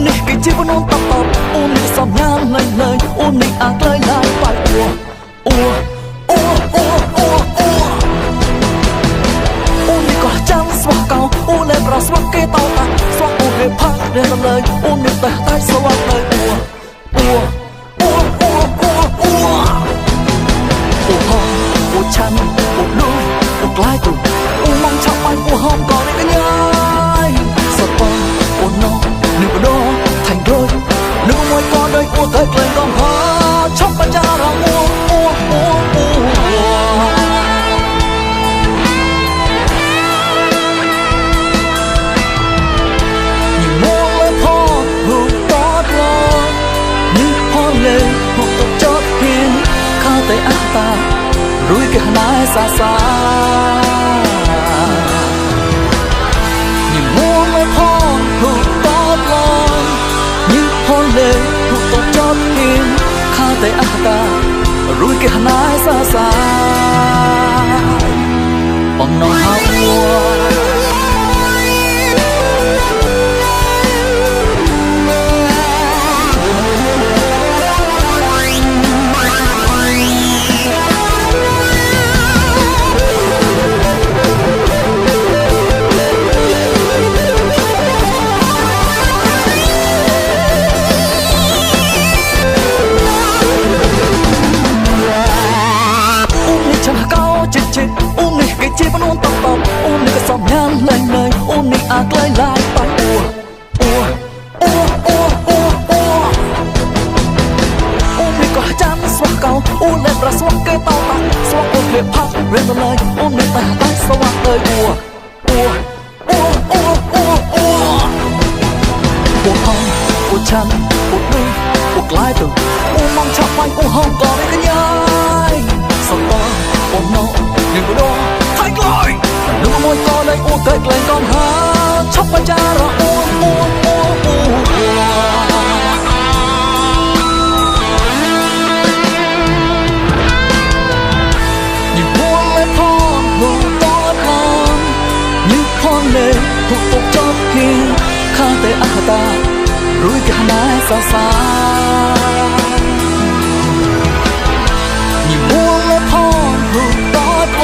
នេះគេជាមនុស្សតបអូននេះសំញាលើយលើយអូននេះអាចលើយឡាយបាយអូអូនេះក៏ចាំស្វះកោអូលែប្រស្វះគេតោតាស្វះអូគេផាក់រៀនលើយអូននេះតែស្វះលើយអូឆាន់អូលូអូក្លាយទូអូមកឆាប់បាញ់អូហមក៏នេះកញ្ញាយសតបងអូណូនឹងបដោថៃរួយនឹងមួយក៏ដោយអូតែក្លែងកំហឆប់បាចារអូញមួលផងរូបតតឡនេះផងលេហូបទៅចត់ហ៊ានខោតែអះតារួយគេណែសាសាញមួលផងរូបតតឡនេះផងលេហូបទៅចត់ហ៊ានខោតែអះតារួយគេណែសាសាបំណងហៅអូននេះគេជាមនុស្សតបអូននេះក៏សំញាលើយលើយអូននេះអាចលើយឡាយបាយអូននេះក៏ចាំស្វះកោអូនលែប្រស្វះគេតោតាស្វះអូគេផាក់រៀនលើយអូននេះតែស្វះលើយអូឆាន់អូលូអូក្លាយទៅអូមកឆាប់បាញ់អូហមក៏នេះកញ្ញាយសតបងអូណូនឹងបដោថៃក្លាយនឹងមួយក៏លេងអូតែក្លែងកំហាឆប់បាចារអូញមួលលេផងរូបតតឡញផងលេហូបទៅចត់ហ៊ានខាតែអះតារួយគេណែសាសាញមួលផងរូបតតឡ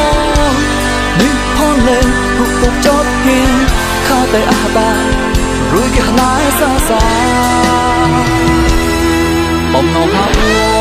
នេះផងលេហូបទៅចត់ហ៊ានខាតែអះតារួយគេណែសាសាបំណងហៅ